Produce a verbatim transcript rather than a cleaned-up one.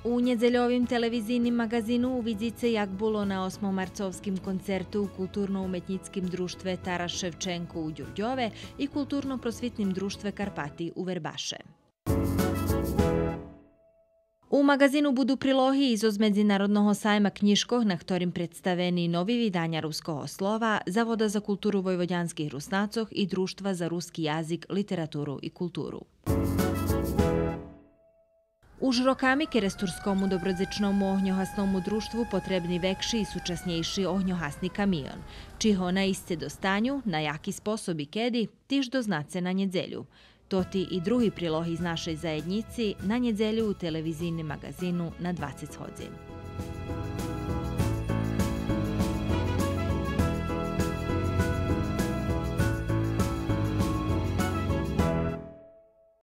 У нєдзельовим телевизийним маґазину увидзице як було на осмомарцовским концерту у Културно-уметнїцким дружтве Тарас Шевченко у Дюрдьове и Културно-просвитним дружтве Карпати у Вербаше. У маґазину буду прилоги и зоз Медзинародного сайма кнїжкох, на хторим представени нови виданя Руского слова, Завода за културу войводянских Руснацох и Дружтва за руски язик, литературу и културу. Уж роками Керестурскому добродзечному огньогасному дружтву потребни векши и сучаснєйши огньогасни камион. Чи го наисце достаню, на яки способ и кеди, тиж дознаце на нєдзелю. Тоти и други прилоги з нашей заєднїци на нєдзелю у телевизийним маґазину на двацец годзин.